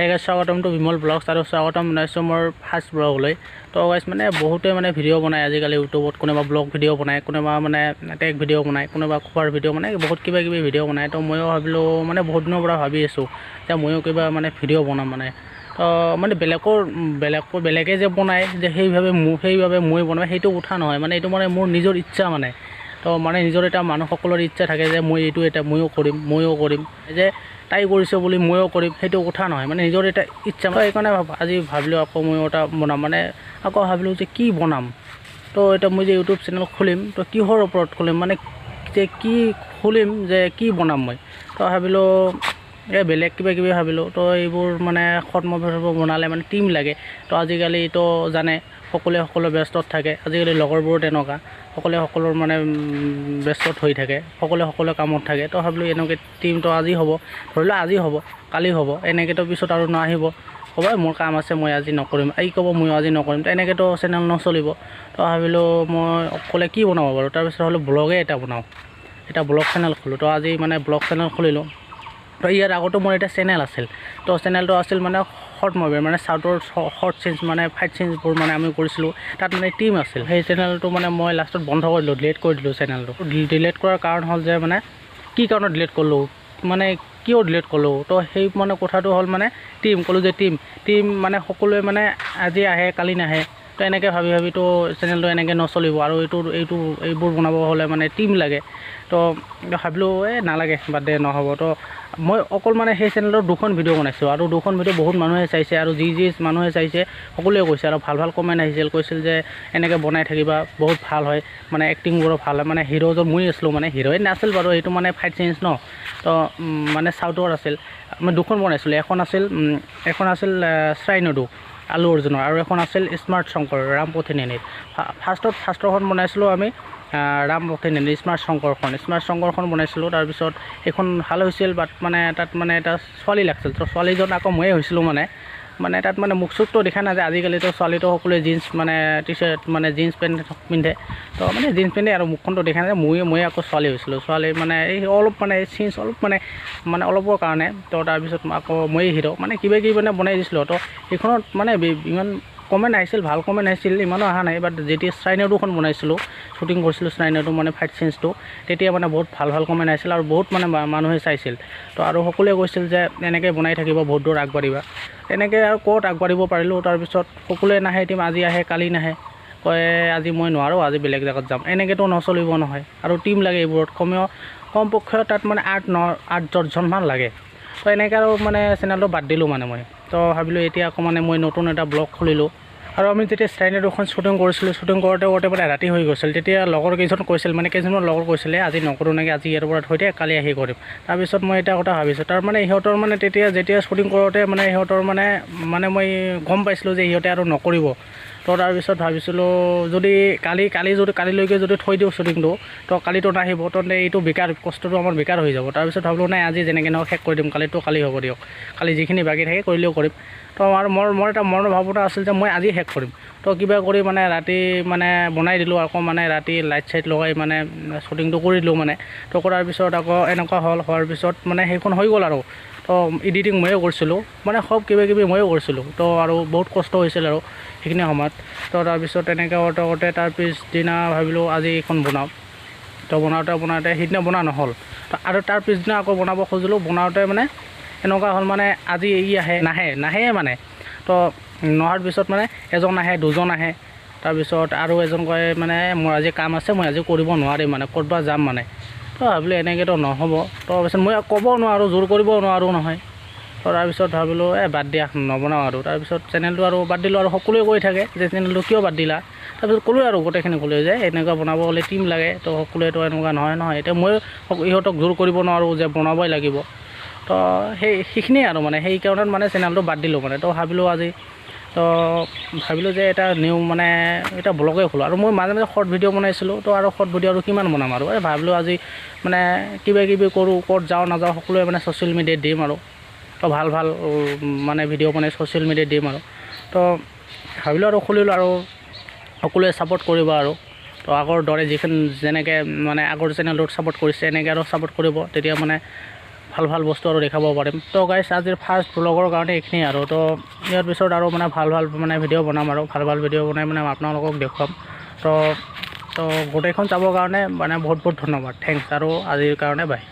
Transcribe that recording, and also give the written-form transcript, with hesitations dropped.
হে গাইছ, স্বাগতম টু বিমল ব্লগছ আৰু স্বাগতম জনাইছোঁ মোৰ ফাৰ্ষ্ট ব্লগলৈ। তো গাইছ, মানে বহুতে মানে ভিডিঅ' বনায় আজিকালি ইউটিউবত, কোনোবা ব্লগ ভিডিঅ' বনায়, কোনোবা মানে টেক ভিডিঅ' বনায়, কোনোবা খোৱাৰ ভিডিঅ' বনায়, বহুত কিবা কিবি ভিডিঅ' বনায়। তো ময়ো ভাবিলোঁ, মানে বহুত দিনৰ পৰা ভাবি আছোঁ যে ময়ো কিবা মানে ভিডিঅ' বনাম। মানে তো মানে বেলেগৰ বেলেগৰ বেলেগে যে বনায় যে সেইবাবে মই বনাওঁ সেইটো কথা নহয়, মানে এইটো মানে মোৰ নিজৰ ইচ্ছা। মানে তো মানে নিজৰ এটা মানুহসকলৰ ইচ্ছা থাকে যে মই এইটো এটা ময়ো কৰিম, ময়ো কৰিম, যে তাই কৰিছে বুলি ময়ো কৰিম সেইটো কথা নহয়, মানে নিজৰ এটা ইচ্ছা। সেইকাৰণে আজি ভাবিলোঁ আকৌ ময়ো এটা বনাম। মানে আকৌ ভাবিলোঁ যে কি বনাম। তো এতিয়া মই যে ইউটিউব চেনেল খুলিম, তো কিহৰ ওপৰত খুলিম, মানে যে কি খুলিম, যে কি বনাম মই। তো ভাবিলোঁ এই বেলেগ কিবা কিবি ভাবিলোঁ। তো এইবোৰ মানে শৰ্ট মুভি বনালে মানে টিম লাগে। তো আজিকালিতো জানে সকলোৱে সকলো ব্যস্তত থাকে, আজিকালি লগৰবোৰো তেনেকুৱা, সকলোৱে সকলোৰ মানে ব্যস্তত হৈ থাকে, সকলোৱে সকলো কামত থাকে। তো ভাবিলোঁ এনেকৈ টিমটো আজি হ'ব, ধৰি লোৱা আজি হ'ব কালি হ'ব, এনেকৈতো পিছত আৰু নাহিব, ক'ব মোৰ কাম আছে মই আজি নকৰিম, এই ক'ব ময়ো আজি নকৰিম, তো এনেকৈতো চেনেল নচলিব। তো ভাবিলোঁ মই অকলে কি বনাব পাৰোঁ। তাৰপিছত হ'লে ব্লগেই এটা বনাওঁ, এটা ব্লগ চেনেল খোলোঁ। তো আজি মানে ব্লগ চেনেল খুলিলোঁ। তো ইয়াৰ আগতো মোৰ এটা চেনেল আছিল, তো চেনেলটো আছিল মানে শৰ্ট মুভি, মানে চাউথৰ শৰ্ট চিনছ, মানে ফাইট চিনছবোৰ মানে আমি কৰিছিলোঁ, তাত মানে টিম আছিল। সেই চেনেলটো মানে মই লাষ্টত বন্ধ কৰি দিলোঁ, ডিলিট কৰি দিলোঁ চেনেলটো। ডিলিট কৰাৰ কাৰণ হ'ল যে মানে কি কাৰণত ডিলিট কৰিলোঁ, মানে কিয় ডিলিট কৰিলোঁ, তো সেই মানে কথাটো হ'ল মানে টিম ক'লোঁ যে টিম টিম মানে সকলোৱে মানে আজি আহে কালি নাহে, তো এনেকৈ ভাবি ভাবিতো চেনেলটো এনেকৈ নচলিব আৰু এইটো এইটো এইবোৰ বনাব হ'লে মানে টিম লাগে। তো ভাবিলোঁ এই নালাগে, বাদ দে, নহ'ব। তো মই অকল মানে সেই চেনেলটোত দুখন ভিডিঅ' বনাইছোঁ আৰু দুখন ভিডিঅ' বহুত মানুহে চাইছে আৰু যি যি মানুহে চাইছে সকলোৱে কৈছে আৰু ভাল ভাল কমেণ্ট আহিছিল, কৈছিল যে এনেকৈ বনাই থাকিবা বহুত ভাল হয়, মানে এক্টিংবোৰো ভাল হয়। মানে হিৰ'জন মই আছিলোঁ, মানে হিৰ'ইন নাছিল বাৰু, সেইটো মানে ফাইট চিনছ ন, তো মানে চাউথৰ আছিল। মই দুখন বনাইছিলোঁ, এখন আছিল শ্ৰাইনদু আলু অৰ্জুনৰ আৰু এখন আছিল স্মাৰ্ট শংকৰ ৰাম পথিনেনিৰ। ফাৰ্ষ্টৰখন বনাইছিলোঁ আমি ৰাম পথিনেনি স্মাৰ্ট শংকৰখন, স্মাৰ্ট শংকৰখন বনাইছিলোঁ। তাৰপিছত সেইখন ভাল হৈছিল, বাট মানে তাত মানে এটা ছোৱালী লাগিছিল, তো ছোৱালীজন আকৌ ময়ে হৈছিলোঁ। মানে মানে তাত মানে মুখ চুখটো দেখা নাযায়, আজিকালিতো ছোৱালীটো সকলোৱে জিন্স মানে টি চাৰ্ট মানে জিন্স পেণ্ট পিন্ধে, তো মানে জিন্স পিন্ধে আৰু মুখখনটো দেখা নাযায়। ময়ে আকৌ ছোৱালী হৈছিলোঁ, ছোৱালী মানে এই অলপ মানে চিন্স অলপ মানে মানে অলপৰ কাৰণে। তো তাৰপিছত আকৌ ময়ে হিৰ' মানে কিবা কিবি মানে বনাই দিছিলোঁ। তো সেইখনত মানে ইমান কমেণ্ট আহিছিল, ভাল কমেণ্ট আহিছিল, ইমানো অহা নাই। বাট যেতিয়া শ্ৰাইনদুখন বনাইছিলোঁ, শ্বুটিং কৰিছিলোঁ শ্ৰাইনদু মানে ফাইট চিনছটো, তেতিয়া মানে বহুত ভাল ভাল কমেণ্ট আহিছিল আৰু বহুত মানে মানুহে চাইছিল। তো আৰু সকলোৱে কৈছিল যে এনেকৈ বনাই থাকিব, বহুত দূৰ আগবাঢ়িবা। তেনেকৈ আৰু ক'ত আগবাঢ়িব পাৰিলোঁ। তাৰপিছত সকলোৱে নাহে, টিম আজি আহে কালি নাহে, কয় আজি মই নোৱাৰোঁ, আজি বেলেগ জেগাত যাম, এনেকৈতো নচলিব নহয়। আৰু টিম লাগে এইবোৰত, কমেও কমপক্ষে তাত মানে 8 9 8 10জনমান লাগে। তো এনেকৈ আৰু মানে চেনেলটো বাদ দিলোঁ মানে মই। তো ভাবিলোঁ এতিয়া আকৌ মানে মই নতুন এটা ব্লগ খুলিলোঁ। আৰু আমি যেতিয়া শ্ৰাইনদুখন শ্বুটিং কৰিছিলোঁ, শ্বুটিং কৰোঁতে কৰোঁতে মানে ৰাতি হৈ গৈছিল। তেতিয়া লগৰ কেইজন কৈছিল, মানে কেইজনমান লগৰ কৈছিলে আজি নকৰোঁ নেকি, আজি ইয়াৰ পৰা থৈ দে, কালি আহি কৰিম। তাৰপিছত মই এটা কথা ভাবিছোঁ, তাৰমানে সিহঁতৰ মানে তেতিয়া যেতিয়া শ্বুটিং কৰোঁতে মানে সিহঁতৰ মানে মানে মই গম পাইছিলোঁ যে সিহঁতে আৰু নকৰিব। তো তাৰপিছত ভাবিছিলোঁ যদি কালি কালি যদি কালিলৈকে যদি থৈ দিওঁ শ্বুটিংটো, তো কালিতো নাহিব, তো এইটো বেকাৰ কষ্টটো আমাৰ বেকাৰ হৈ যাব। তাৰপিছত ভাবিলোঁ নাই আজি যেনেকৈ নহওক শেষ কৰি দিম, কালিতো কালি হ'ব দিয়ক, কালি যিখিনি বাকী থাকে কৰিলেও কৰিম। তো আৰু মোৰ এটা মনৰ ভাৱ এটা আছিল যে মই আজি শেষ কৰিম। তো কিবা কৰি মানে ৰাতি মানে বনাই দিলোঁ, আকৌ মানে ৰাতি লাইট চাইট লগাই মানে শ্বুটিংটো কৰি দিলোঁ মানে। তো কৰাৰ পিছত আকৌ এনেকুৱা হ'ল, হোৱাৰ পিছত মানে সেইখন হৈ গ'ল আৰু। তো এডিটিং ময়ে কৰিছিলোঁ, মানে সব কিবা কিবি ময়ে কৰিছিলোঁ। তো আৰু বহুত কষ্ট হৈছিল আৰু সেইখিনি সময়ত। তো তাৰপিছত তেনেকৈ কৰোঁতে কৰোঁতে তাৰ পিছদিনা ভাবিলোঁ আজি এইখন বনাওঁ। তো বনাওঁতে বনাওঁতে সেইদিনা বনোৱা নহ'ল। তো আৰু তাৰ পিছদিনা আকৌ বনাব খুজিলোঁ, বনাওঁতে মানে এনেকুৱা হ'ল মানে আজি ই আহে নাহে নাহে মানে। তো নোহাৰ পিছত মানে এজন আহে দুজন আহে, তাৰপিছত আৰু এজন কয় মানে মোৰ আজি কাম আছে, মই আজি কৰিব নোৱাৰিম, মানে ক'ৰবাত যাম মানে। তো ভাবিলোঁ এনেকৈতো নহ'ব। তো তাৰপিছত মই ক'ব নোৱাৰোঁ, জোৰ কৰিবও নোৱাৰোঁ নহয়। তো তাৰপিছত ভাবিলোঁ এই বাদ দিয়া, নবনাওঁ আৰু। তাৰপিছত চেনেলটো আৰু বাদ দিলোঁ। আৰু সকলোৱে কৈ থাকে যে চেনেলটো কিয় বাদ দিলা। তাৰপিছত ক'লোৱে আৰু গোটেইখিনি ক'লোৱে যে এনেকুৱা বনাব হ'লে টিম লাগে, তো সকলোৱেতো এনেকুৱা নহয় নহয়, এতিয়া মই ইহঁতক জোৰ কৰিব নোৱাৰোঁ যে বনাবই লাগিব। তো সেইখিনিয়ে আৰু মানে সেই কাৰণত মানে চেনেলটো বাদ দিলোঁ মানে। তো ভাবিলোঁ আজি তো ভাবিলোঁ যে এটা নিউ মানে এটা ব্লগেই খোলোঁ। আৰু মই মাজে মাজে শৰ্ট ভিডিঅ' বনাইছিলোঁ, তো আৰু শৰ্ট ভিডিঅ' আৰু কিমান বনাম আৰু। এই ভাবিলোঁ আজি মানে কিবা কিবি কৰোঁ, ক'ত যাওঁ নাযাওঁ সকলোৱে মানে ছ'চিয়েল মিডিয়াত দিম আৰু। তো ভাল ভাল মানে ভিডিঅ' বনাই ছ'চিয়েল মিডিয়াত দিম আৰু। তো ভাবিলোঁ আৰু খুলিলোঁ আৰু সকলোৱে ছাপোৰ্ট কৰিব আৰু। তো আগৰ দৰে যিখন যেনেকৈ মানে আগৰ চেনেলটোত ছাপোৰ্ট কৰিছে এনেকৈ আৰু ছাপোৰ্ট কৰিব, তেতিয়া মানে ভাল ভাল বস্তু আৰু দেখাব পাৰিম। তো গাইছ, আজিৰ ফাৰ্ষ্ট ব্লগৰ কাৰণে এইখিনিয়ে আৰু। তো ইয়াৰ পিছত আৰু মানে ভাল ভাল মানে ভিডিঅ' বনাম আৰু ভাল ভাল ভিডিঅ' বনাই মানে আপোনালোকক দেখুৱাম। তো তো গোটেইখন চাবৰ কাৰণে মানে বহুত বহুত ধন্যবাদ, thanks. আৰু আজিৰ কাৰণে বাই।